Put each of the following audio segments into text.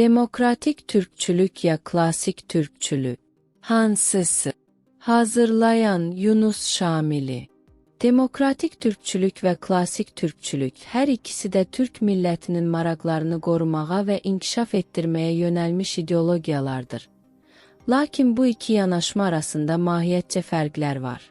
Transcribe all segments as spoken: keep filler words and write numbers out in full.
دموکراتیک تورکچولوک یا کلاسیک تورکچولوک؟ هانسیسی؟ حاضیرلایان: یونس شامیلی. دموکراتیک تورکچولوک و کلاسیک تورکچولوک هر ایکیسی ده تورک میللتینین ماراقلارینی قوروماغا و انکشاف ائتدیرمه‌یه یؤنلمیش ایدئولوگیالاردیر. لاکین بو ایکی یاناشما آراسیندا ماهیتجه فرقلر وار.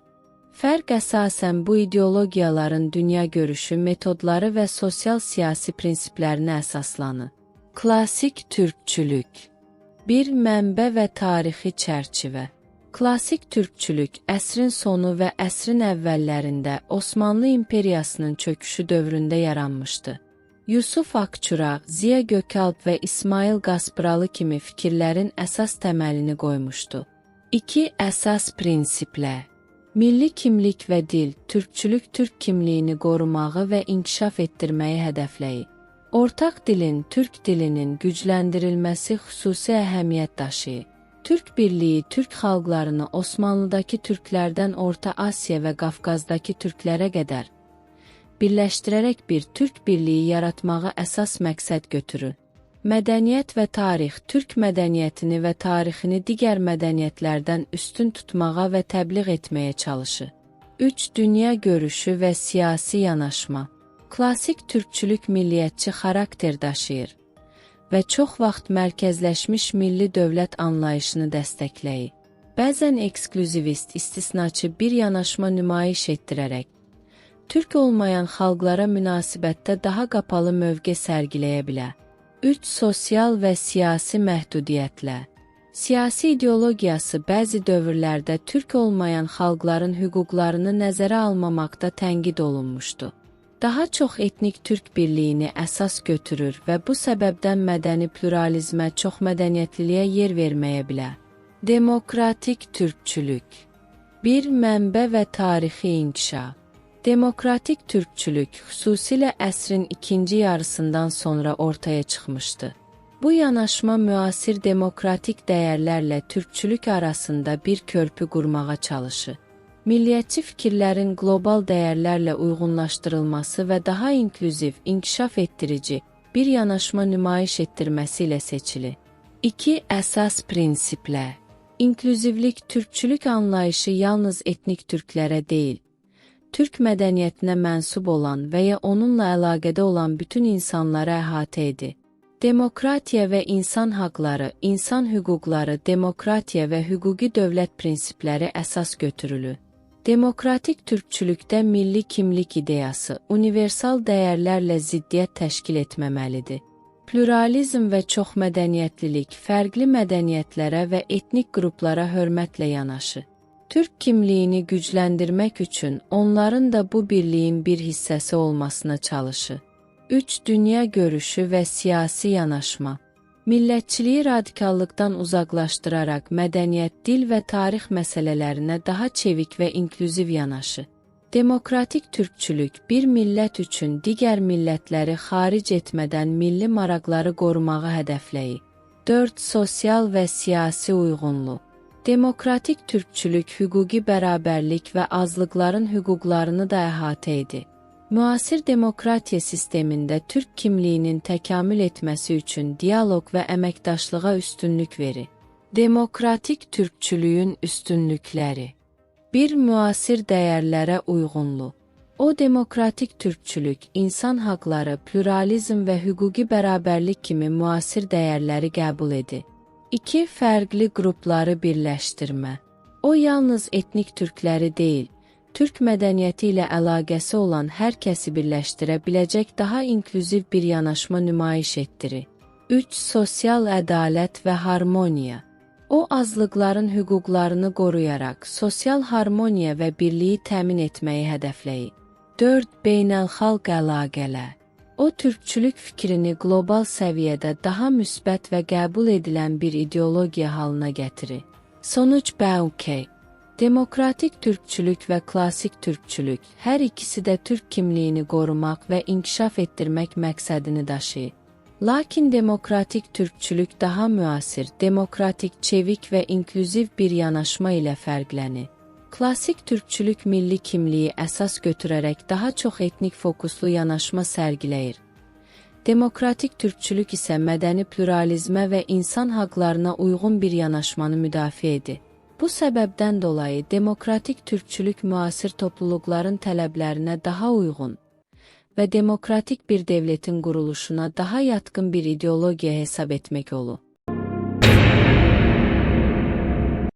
فرق اساساً بو ایدئولوگیالارین دونیا گؤروشو، متودلاری و سوسیال-سیاسی پرینسیپلرینه اساسلانیر. کلاسیک تورکچولوک. بیر، منبع و تاریخی چرچیوه. کلاسیک تورکچولوک عصرین سونو و عصرین اوللرینده عثمانلی ایمپئریاسینین چؤکوشو دؤورونده یارانمیشدی. یوسف آکچورا، ضیاء گؤک‌آلپ و اسماعیل قاسپیرالی کیمی فیکیرلرین اساس تملینی قویموشدو. ایکی، اساس پرینسیپلر. میللی کیملیک و دیل، تورکچولوک تورک کیملیگینی قوروماغی و انکشاف ائتدیرمه‌یی هدفله‌ییر. اورتاق دیلین، تورک دیلینین گوجلندیریلمه‌سی خصوصی اهمیت داشیییر. تورک بیرلیگی تورک خالقلارینی عثمانلیداکی تورکلردن اورتا آسیا و قافقازداکی تورکلره قدر بیرلشدیره‌رک بیر تورک بیرلیگی یاراتماغی اساس مقصد گؤتورور. مدنیت و تاریخ، تورک مدنیتینی و تاریخینی دیگر مدنیتلردن اوستون توتماغا و تبلیغ ائتمه‌یه چالیشیر. اوچ، دونیا گؤروشو و سیاسی یاناشما. کلاسیک تورکچولوک میللیتچی خاراکتر داشیییر و چوخ واخت مرکزلشمیش میللی دؤولت آنلاییشینی دستکله‌ییر. بعضاً اکسکلوزیویست، استثناچی بیر یاناشما نمایش ائتدیره‌رک تورک اولمایان خالقلارا مناسبتده داها قاپالی موقع سرگیله‌یه بیلر. اوچ، سوسیال و سیاسی محدودیتلر. سیاسی ایدئولوگیاسی بعضی دؤورلرده تورک اولمایان خالقلارین حقوقلارینی نظره آلماماقدا تنقید اولونموشدو. داها چوخ ائتنیک تورک بیرلیگینی اساس گؤتورور و بو سببدن مدنی پلورالیزمه، چوخ‌مدنیتلیلیگه یئر وئرمه‌یه بیلر. دموکراتیک تورکچولوک. بیر، منبع و تاریخی انکشاف. دموکراتیک تورکچولوک خصوصیله عصرین ایکینجی یاریسیندان سونرا اورتایا چیخمیشدی. بو یاناشما معاصر دموکراتیک دَیَرلرله تورکچولوک آراسیندا بیر کؤرپو قورماغا چالیشیر. میللیتچی فیکیرلرین گلوبال دَیَرلرله اویغونلاشدیریلماسی و داها اینکلوزیو، انکشاف ائتدیریجی بیر یاناشما نمایش ائتدیرمه‌سی ایله سئچیلیر. ایکی، اساس پرینسیپلر. اینکلوزیولیک، تورکچولوک آنلاییشی یالنیز ائتنیک تورکلره دئییل، تورک مدنیتینه منسوب اولان و یا اونونلا علاقه‌ده اولان بوتون اینسانلاری احاطه ائدیر. دموکراتیا و اینسان حاقلاری، اینسان حقوقلاری، دموکراتیا و حقوقی دؤولت پرینسیپلری اساس گؤتورولور. دموکراتیک تورکچولوکده میللی کیملیک ایدئیاسی، اونیوئرسال دَیَرلرله ضدیت تشکیل ائتمه‌مه‌لیدیر. پلورالیزم و چوخ‌مدنیتلیلیک، فرقلی مدنیتلره و ائتنیک قروپلارا حؤرمتله یاناشیر. تورک کیملیگینی گوجلندیرمک اوچون اونلارین دا بو بیرلیگین بیر حیصه‌سی اولماسینا چالیشیر. اوچ، دونیا گؤروشو و سیاسی یاناشما. میللتچیلیگی رادیکاللیقدان اوزاقلاشدیراراق مدنیت، دیل و تاریخ مسئله‌لرینه داها چئویک و اینکلوزیو یاناشیر. دموکراتیک تورکچولوک بیر میللت اوچون دیگر میللتلری خارج ائتمه‌دن میللی ماراقلاری قوروماغی هدفله‌ییر. دؤرد، سوسیال و سیاسی اویغونلوق. دموکراتیک تورکچولوک حقوقی برابرلیک و آزلیقلارین حقوقلارینی دا احاطه ائدیر. معاصر دموکراتیا سیستمینده تورک کیملیگینین تکامل ائتمه‌سی اوچون دیالوق و امکداشلیغا اوستونلوک وئریر. دموکراتیک تورکچولویون اوستونلوکلری. بیر، معاصر دَیَرلره اویغونلوق. او دموکراتیک تورکچولوک، اینسان حاقلاری، پلورالیزم و حقوقی برابرلیک کیمی معاصر دَیَرلری قبول ائدیر. ایکی، فرقلی قروپلاری بیرلشدیرمه. او یالنیز ائتنیک تورکلری دئییل، تورک مدنیتی ایله علاقه‌سی اولان هر کسی بیرلشدیره بیله‌جک داها اینکلوزیو بیر یاناشما نمایش ائتدیریر. اوچ، سوسیال عدالت و هارمونیا. او، آزلیقلارین حقوقلارینی قورویاراق سوسیال هارمونیا و بیرلیگی تأمین ائتمه‌یی هدفله‌ییر. دؤرد، بین‌الخالق علاقه‌لر. او، تورکچولوک فیکرینی گلوبال سویه‌ده داها مثبت و قبول ائدیلن بیر ایدئولوگیا حالینا گتیریر. سونوج، بوکه. دموکراتیک تورکچولوک و کلاسیک تورکچولوک، هر ایکیسی ده تورک کیملیگینی قوروماق و انکشاف ائتدیرمک مقصدینی داشیییر. لاکین دموکراتیک تورکچولوک داها معاصر، دموکراتیک، چئویک و اینکلوزیو بیر یاناشما ایله فرقله‌نیر. کلاسیک تورکچولوک میللی کیملیگی اساس گؤتوره‌رک داها چوخ ائتنیک فوکوسلو یاناشما سرگیله‌ییر. دموکراتیک تورکچولوک ایسه مدنی پلورالیزمه و اینسان حاقلارینا اویغون بیر یاناشمانی مدافعه ائدیر. بو سببدن دولایی دموکراتیک تورکچولوک معاصر توپلولوقلارین طلبلرینه داها اویغون و دموکراتیک بیر دؤولتین قورولوشونا داها یاتقین بیر ایدئولوگیا حساب ائتمک اولور.